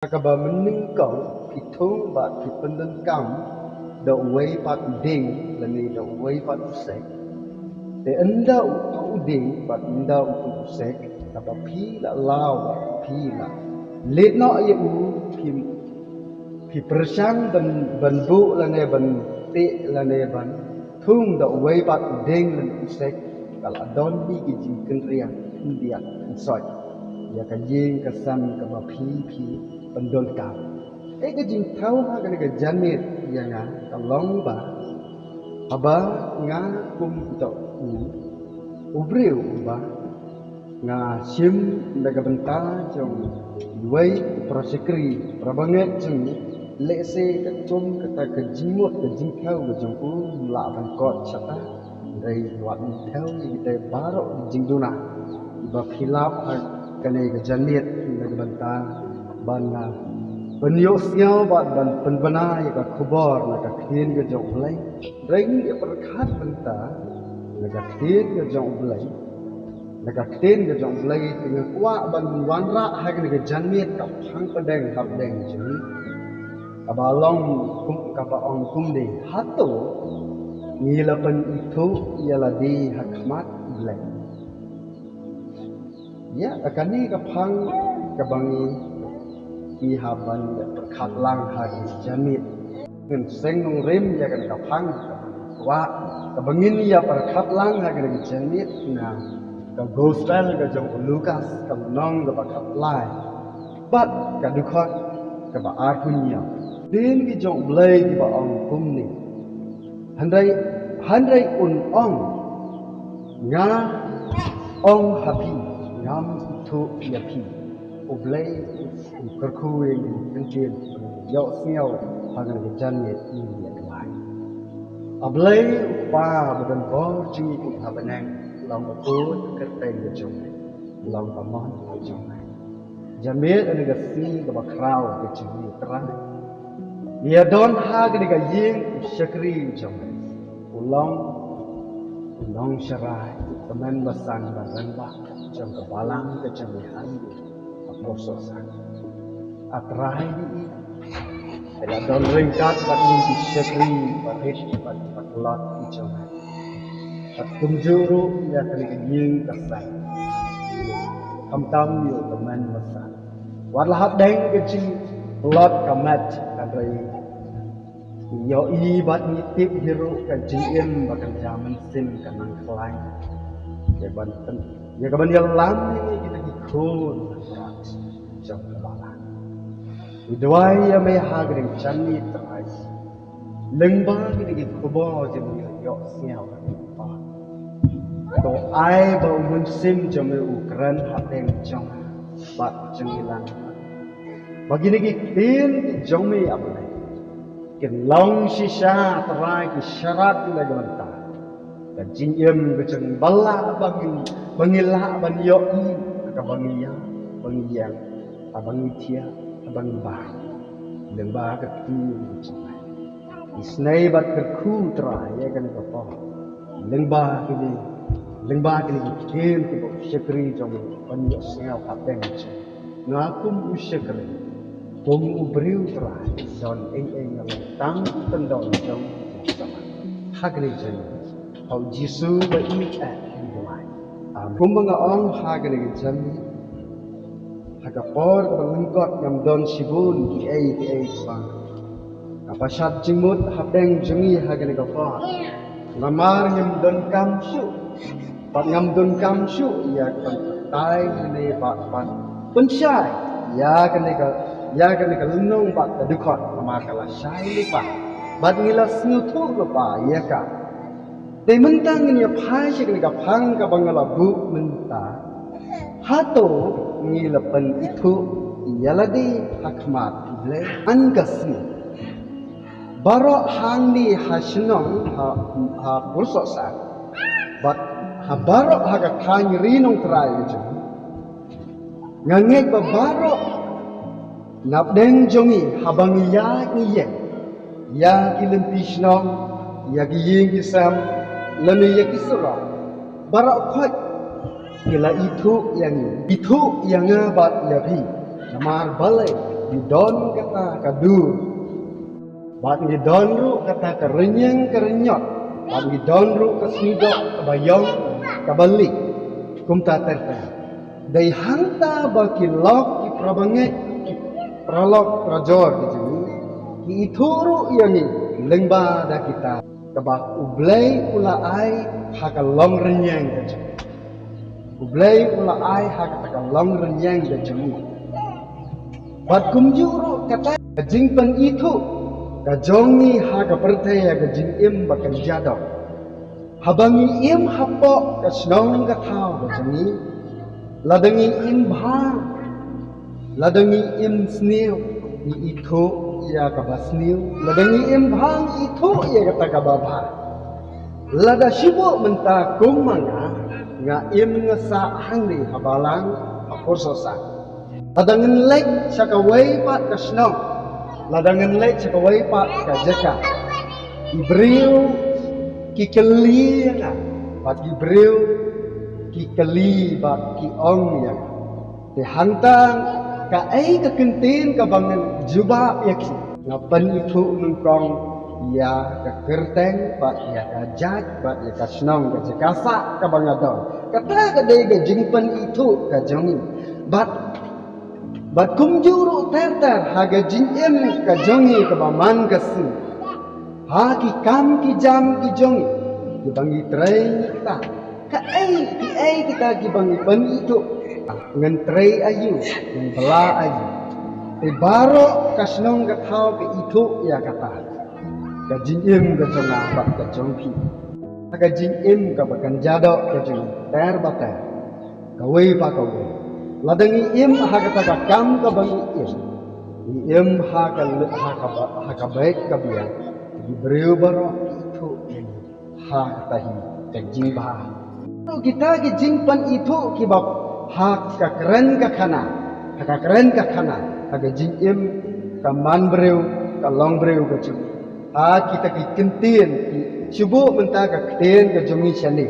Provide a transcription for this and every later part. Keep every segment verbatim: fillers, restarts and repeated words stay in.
Kaba mynnyngkong phi thung bad phi pyndonkam da uwei pat u dieng lane da uwei pat u sek. Te ynda uto u dieng bad ynda uto u sek kaba phi la law bad phi la leit noh ïa u, phi pyrshang ban, ban buh lane ban teh lane ban thung da uwei pat u dieng lane u sek, ka la don hi ki jingkynriang khyndiat khynsoit ïa ka ïing ka sem kaba phi phi pyndonkam. Te ka jingthaw ha kane ka janmiet ïa nga ka long ba, haba nga kum uto u, u briew uba nga shim da ka bynta jong uwei u para shakri, para bangeit jong ngi, lehse katkum kata ka jingmut ka jingthaw ka jong u, ym lah ban kot shata. Hynrei wat ym thaw ïa kita baroh ki jingduna kiba phi lap ha kane ka janmiet na ka bynta ban, ah, pynïohsngew bad ban pynbna ïa ka khubor na ka ktien ka jong U Blei. Hynrei ngin ïa pyrkhat bynta na ka ktien ka jong U Blei, na ka ktien ka jong U Blei. Te nga kwah ban wanrah ha kane ka janmiet ka phang pdeng hapdeng jong ngi, kaba long kum, kaba ong kumne: Hato ngi la pynithuh ïa lade ha khmat U Blei? Ïa kane ka phang kaba ngi, ngi hap ban ïa pyrkhat lang ha kane ka janmiet. Ngin seng nongrim ïa kane ka phang kaba ngi kwah, kaba ngin ïa pyrkhat lang ha kane ka janmiet na ka Gospel ka jong u Lukas, ka lynnong kaba khatlai bad ka dkhot kaba arphew hynñiew. Ktien ka jong U Blei kaba ong kumne: Hynrei, hynrei un ong, nga ong ha phi, ngam ithuh ïa phi. U Blei u kyrkhu ïa ngi, ktien ïohsngew ha kane ka janmiet ïa ngi. A Blei U Kpa ba don bor jong ngi uba ha bneng, long ba kut kyrteng ka jong me, long ba mon ka jong me. Janmiet kane ka sngi kaba khraw ka jong ngi, Trai, ngi ïa don ha kane ka ïing u shakri jong me, u long u nongsharai, u tymmen basan ba rangbah jong ka balang ka jong me ha ri ha Pyrshah. A Trai, ngi la don ryngkat bad ngi ki shakri barit bad ki paralok ki jong me. Bad kumjuh ruh ïa kane ka ïing ka sem, khamtam ïa u tymmen basan. Wat la hapdeng ka jingpynlut ka met, hynrei ngi ïohi bad ngi tip hi ruh ka jingim ba kan jia mynsiem ka nang khlaiñ ïa ban pyn, ïa ka ban ïalam ïa ngi kita ki khun jong ka balang. Ngi duwai ïa me ha kane ka janmiet, Trai, lyngba kine ki khubor jong ngi ïohsngew, to ai ba u Mynsiem jong me u kren hapdeng jong nga bad jong ngi lang, ba kine ki ktien ki jong me, A Blei, kin long shisha, Trai, ki sharak na ka bynta ka jingim ka jong ngi, ba lah ba ngin, ba ngin lah ban ïohi ha kaba ngi ïap, ba ngi ïeng, ha ba ngi thiah, ha ba ngi bam, lyngba ka ktien ka jong me. Isynei bad kyrkhu, Trai, ïa kane ka por, lyngba kine, lyngba kine ki ktien kiba u shakri jong me u pynïohsngew hapdeng jong nga kum u shakri, kum u briew, Trai, don ei ei nga long tang u kyndon jong u samla. Ha kane ka janmiet, ha u Jisu ba ïeit ngi duwai. Amen. Kumba nga ong ha kane ka janmiet, ha ka por kaba lyngkot ngam don shibun kiei kiei kiba nga pashad jingmut hapdeng jong ngi ha kane ka por. Namar ngim donkam shuh, bad ngam donkam shuh ïa ka ban batai kane bad ban pynshai ïa kane ka, ïa kane ka lynnong bad ka dkhot, namar ka la shai lypa bad ngi la sngewthuh lypa ïa ka. Te mynta ngin ïa phai sha kane ka phang kaba nga la buh mynta: Hato ngi la pynithuh ïa lade ha khmat U Blei? Yn ka sngi, baroh hangne ha shnong, ha, ha Pyrshah, bad ha baroh ha ka thaiñ ri nongtrai ka jong ngi, nga ngeit ba baroh napdeng jong ngi, haba ngi ïaid ngi ïeng ïa ki lynti shnong, ïa ki ïing ki sem, lane ïa ki surok, baroh khoit ki la ithuh ïa ngi, ithuh ïa nga bad ïa phi. Namar balei? Ngi don kata ka dur. Bad ngi don ruh kata ka rynïeng ka rynïot. Bad ngi don ruh ka sngi doh kaba ïong kaba lieh. Kumta ter ter. Dei hangta ba ki lok ki parabangeit, ki paralok parajor ki jong ngi ki ithuh ruh ïa ngi lyngba da kita kaba U Blei u la ai ha ka long rynïeng ka jong ngi. U Blei u la ai ha kata ka long rynïeng ka jong ngi. Bad kumjuh ruh kata ka jingpynithuh ka jong ngi ha ka pyrthei ha ka jingim ba kan ïadoh. Haba ngi im hapoh ka shnong ka thaw ka jong ngi, lada ngi im bha, lada ngi im sniew, ngi ithuh ïa kaba sniew, lada ngi im bha, ngi ithuh ïa kata kaba bha. Lada shu buh mynta kum ma nga, nga im nga sah hangne ha balang ha Pyrshah. Lada ngin leit sha kawei pat ka shnong, lada ngin leit sha kawei pat ka jaka, ki briew ki kylli ïa nga, bad ki briew ki kylli bad ki ong ïa nga. Te hangta kaei ka kyntien kaba ngan jubab ïa ki? Nga pynithuh nyngkong ïa ka kyrteng bad ïa ka jait bad ïa ka shnong ka jaka sah kaba nga don. Kata ka dei ka jingpynithuh ka jong ngi. Bad, bad kumjuh ruh ter ter ha ka jingim ka jong ngi kaba man ka sngi. Ha ki kam ki jam ki jong ngi kiba ngi trei kita. Kaei, kiei kita kiba ngi pynithuh? Ngan trei aïu, ngan bylla aïu? Te baroh ka shnong ka thaw ka ithuh ïa kata. Ka jingim ka jong nga bad ka jong phi, ka jingim kaba kan ïadoh ka jong ngi ter bad ter, kawei pa kawei. Lada ngi im ha kata ka kam kaba ngi im, ngi im ha ka, ha ka, ha ka beit ka biang, ki briew baroh ki ithuh ïa ngi ha kata hi ka jingbha. Ruh kita ki jingpynithuh kiba ha ka kren ka khana, ha ka kren ka khana, ha ka jingim ka man briew, ka long briew ka jong ngi. Ha kita ki kyntien, ki shu buh mynta ka ktien ka jong ngi shane,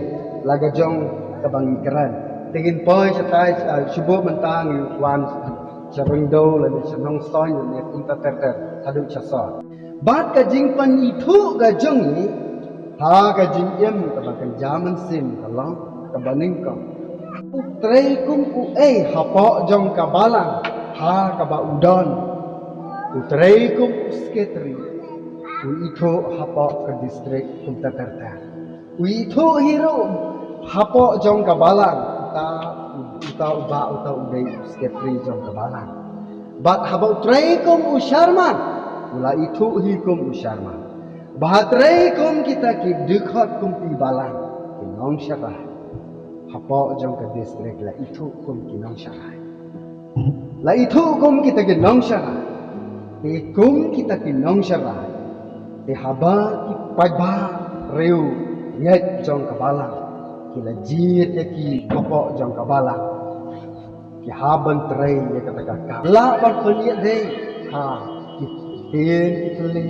la ka jong kaba ngi kren. Te ngin poi shatai, ah, shu buh mynta ngi wan sha Ringdo lane sha Nongstoiñ lane kumta ter ter haduh sha sor. Bad ka jingpynithuh ka jong ngi ha ka jingim kaba kynja mynsiem ka long kaba nyngkong. U trei kum uei hapoh jong ka balang ha kaba u don? U trei kum u sekretari, u ithuh hapoh ka distrik kumta ter ter. U ithuh hi ruh hapoh jong ka balang, uta, uta u bah, uta u dei u sekretari jong ka balang. Bad haba u trei kum u chairman, u la ithuh hi kum u chairman. Ba ha trei kum kita ki dkhot kumpi balang, ki nongshakri. Hapoh jong ka distrik la ithuh kum ki nongshakri. La ithuh kum kita ki nongshakri. Te kum kita ki nongshakri, te haba ki paidbah riewngeit jong ka balang ki la jied ïa ki hapoh jong ka balang, ki hap ban trei ïa kata ka kam. Lah ban pynïadei ha ki ktien ki thylliej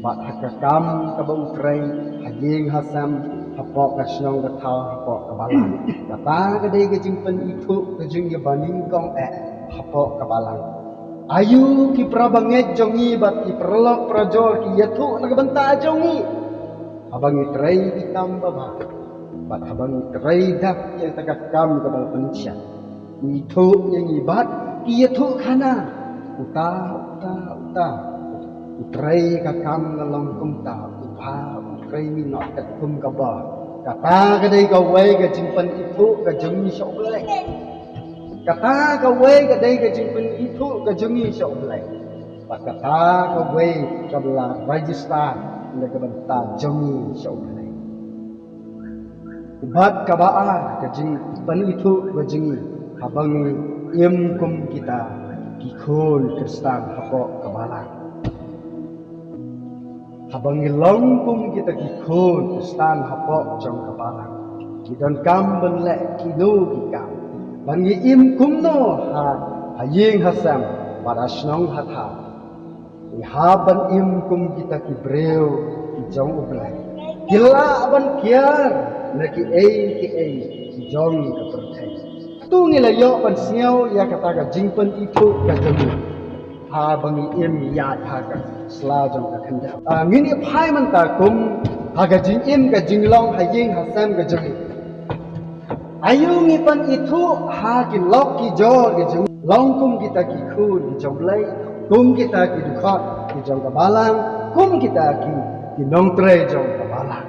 bad ha ka kam kaba u trei ha ïing ha sem, hapoh ka shnong ka thaw, hapoh ka balang. Kata ka dei ka jingpynithuh ka jong ngi ba nyngkong eh hapoh ka balang. Aïu ki parabangeit jong ngi bad ki paralok parajor ki ïathuh na ka bynta jong ngi? Haba ngi trei ki kam babha bad haba ngi trei dak ïa kata ka kam kaba la pynshai, ngi ithuh ïa ngi bad ki ïathuh khana. Uta, uta, uta u trei ka kam, nga long kumta, u bah u trei minot katkum ka bor. Kata ka dei kawei ka jingpynithuh ka jong ngi sha U Blei. Kata kawei ka dei ka jingpynithuh ka jong ngi sha U Blei. Bad kata kawei kaba la register na ka bynta jong ngi sha U Blei. Bad kaba ar ka jingpynithuh ka jong ngi, haba ngi im kum kita ki khun Khristan hapoh ka balang. Haba ngi long kum kita ki khun Khristan hapoh jong ka balang, ngi donkam ban leh kino ki kam, ban ngi im kumno ha, ha ïing ha sem bad ha shnong ha thaw. Ngi hap ban im kum kita ki briew ki jong U Blei, ki lah ban kiar na kiei kiei ki jong ka pyrthei. Hato ngi la ïoh ban sngew ïa kata ka jingpynithuh ka jong ngi? Haba ngi im ïaid ha ka sla jong ka khyndew, ngin ïa phai mynta kum ha ka jingim ka jinglong ha ïing ha sem ka jong ngi. Aïu ngi pynithuh ha ki lok ki jor ki jong ngi long kum kita ki khun ki jong U Blei, kum kita ki dkhot ki jong ka Balang, kum kita ki, ki nongtrei jong ka Balang.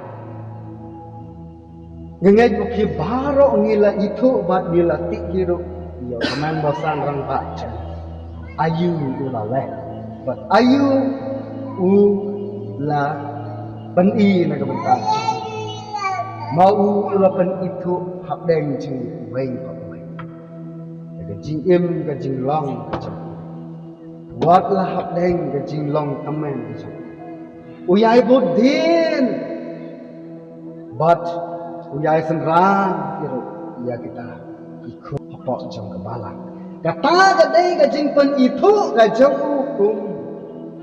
Nga ngeit ba phi baroh ngi la ithuh bad ngi la tip hi ruh ïa u Kmen Basan Rangbah jong ngi. Aïu u la leh bad aïu u la pyni na ka bynta jong ngi. Ma u u la pynithuh hapdeng jong ngi uwei pa uwei. Ka jingim ka jinglong ka jong ngi. Wat la hapdeng ka jinglong tymmen ka jong ngi. U ïai bud dien bad u ïai synran ïa ruh ïa kita ki khun hapoh jong ka Balang. Kata ka dei ka jingpynithuh ka jong u kum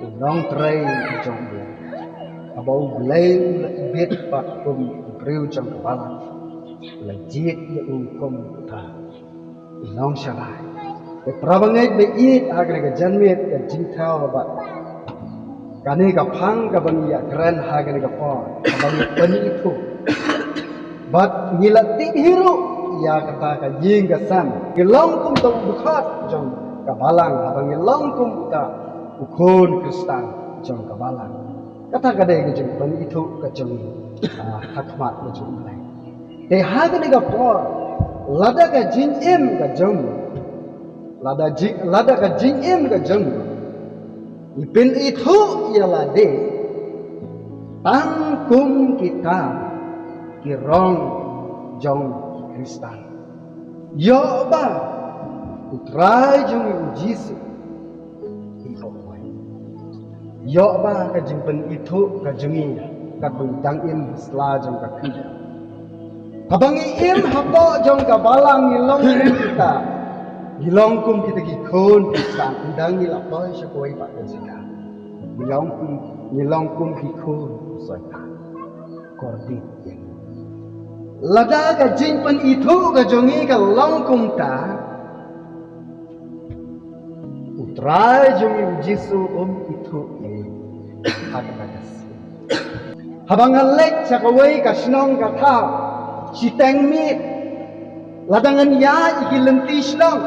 u nongtrei ka jong u. Haba U Blei u la ibit pat kum u briew jong ka Balang, u la jied ïa u kum uta u nongsharai. Te para bangeit ba ïeit, ha kane ka janmiet ka jingthaw bad kane ka phang kaba ngi ïa kren ha kane ka por, kaba ngi pynithuh bad ngi la tip hi ruh ïa kata ka ïing ka sem. Ngi long kum uta u dkhot jong ka Balang, haba ngi long kum uta u khun Khristan jong ka Balang. Kata ka dei ka jingpynithuh ka jong ngi, ah, ha khmat ka jong U Blei. Te ha kane ka por, lada ka jingim ka jong ngi, lada jing, lada ka jingim ka jong ngi, ngi pynithuh ïa lade tang kum kita ki rong jong ki Khristan. Ïoh ba U Trai jong ngi U Jisu u ïoh wai. Ïoh ba ka jingpynithuh ka jong ngi katba ngi dang im ha sla jong ka khyndew. Haba ngi im hapoh jong ka Balang ngi long kum kita, ngi long kum kita ki khun Khristan, ynda ngi la poi sha kawei pat ka jaka ngi long kum, ngi long kum ki khun Soitan. Kordit ïa ngi. Lada ka jingpynithuh ka jong ngi ka long kumta, U Trai jong ngi U Jisu um ithuh ïa ngi ha kata ka sien. Haba nga leit sha kawei ka shnong ka thaw, shiteng miet, lada ngan ïaid ïa ki lynti shnong,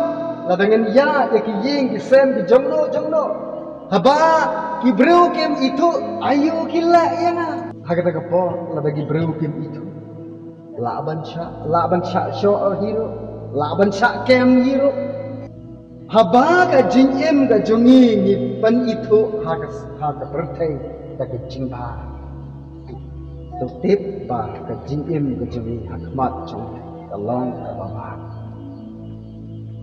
lada ngan ïaid ïa ki ïing ki sem ki jongno jongno, haba ki briew kim ithuh, aïu ki leh ïa nga. Ha kata ka por, lada ki briew kim ithuh, lah ban shah, lah ban shah shoh hi ruh, lah ban shah kem hi ruh. Haba ka jingim ka jong ngi ngi pynithuh ha ka, ha ka pyrthei da ka jingbha, to tip ba ka jingim ka jong ngi ha khmat jong U Blei ka long kaba bha.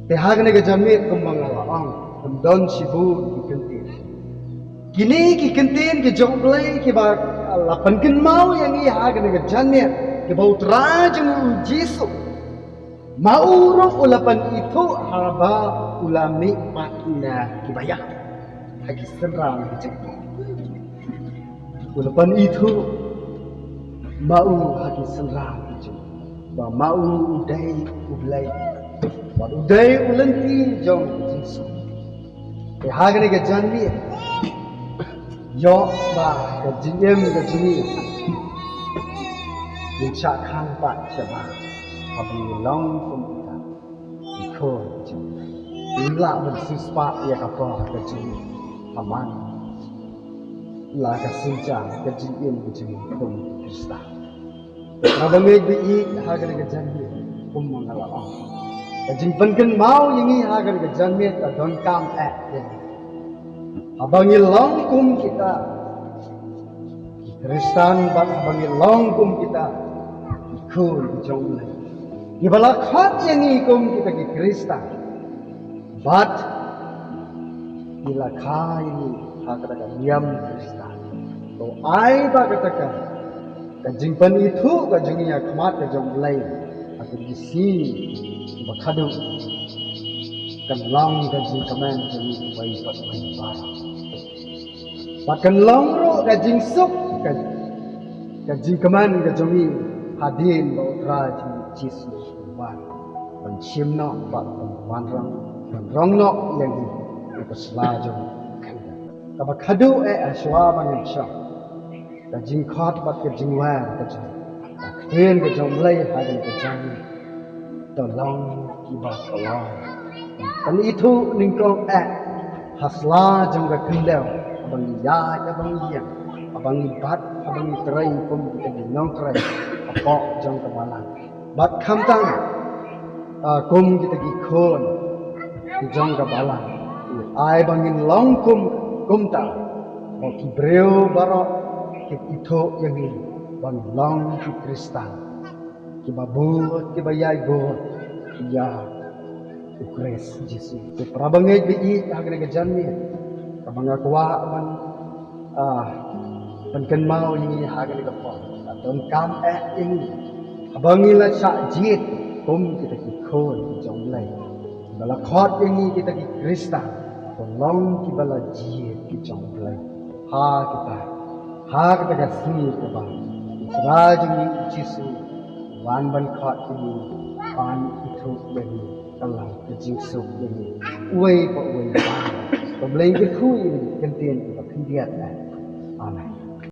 Te ha kane ka janmiet kumba nga la ong, kam don shibun ki kyntien. Kine ki kyntien ki jong U Blei kiba la pynkynmaw ïa ngi ha kane ka janmiet, kiba U Trai jong ngi U Jisu ma u ruh u la pynithuh haba u la mihpat na kiba ïap ha ki synran ki jong u. U la pynithuh ma u ha ki synran ki jong u ba ma u u dei U Blei, bad u dei u lynti jong ka jingsuk. Te ha kane ka janmiet, ïoh ba ka jingim ka jong ngi ngin shah khang pat shabar haba ngi long kum kita ki khun ka jong U Blei. Ngim lah ban siewspah ïa ka por ka jong ngi ha man la ka sienjam ka jingim ka jong ngi kum ki Khristan. Haba ngi ïeit ha kane ka janmiet, kumba nga la ong, ka jingpynkynmaw ïa ngi ha kane ka janmiet ka donkam eh ïa ngi. Haba ngi long kum kita ki Khristan bad haba ngi long kum kita ki khun ki jong U Blei, kiba la khot ïa ngi kum kita ki Khristan bad ki la kha ïa ngi ha kata ka niam Khristan, to ai ba kata ka, ka jingpynithuh ka jong ngi ha khmat ka jong U Blei ha ka jingsngi ba khadduh kan long ka jingkmen jong ngi uwei bad uwei baroh. Bad kan long ruh ka jingsuk, ka, ka jingkmen ka jong ngi hadien ba U Trai jong ngi U Jisu u wan ban shim noh bad ban wanrah, ban rong noh ïa ngi na ka sla jong ngi. Kaba khadduh eh, hashwa ba ngin shong, ka jingkhot bad ka jingwer ka jong, ka ktien ka jong U Blei ha kane ka jingim, to long kiba khlaiñ. Kan ithuh nyngkong eh ha sla jong ka khyndew, haba ngi ïaid, haba ngi ïeng, haba ngi bat, haba ngi trei kum kita ki nongtrei hapoh jong ka balang, bad khamtam, ah, kum kita ki khun ki jong ka balang, ai ba ngin long kum, kumta, ba ki briew baroh kin ithuh ïa ngi ba ngin long ki Khristan kiba bud, kiba ïai bud ïa U Khrist Jisu. Te para bangeit ba ïeit ha kane ka janmiet, kaba nga kwah ban, ah, ban kynmaw ïa ngi ha kane ka por, ka donkam eh ïa ngi, haba ngi la shah jied kum kita ki khun ki jong U Blei, ba la khot ïa ngi kita ki Khristan, to long kiba la jied ki jong U Blei ha kita, ha kata ka sngi kaba U Trai jong ngi U Jisu u wan ban khot ïa ngi, ban ithuh ïa ngi ka lad ka jingsuk ïa ngi uwei pa uwei. Ba U Blei un kyrkhu ïa ngi, kyntien kaba khyndiat eh. Amen.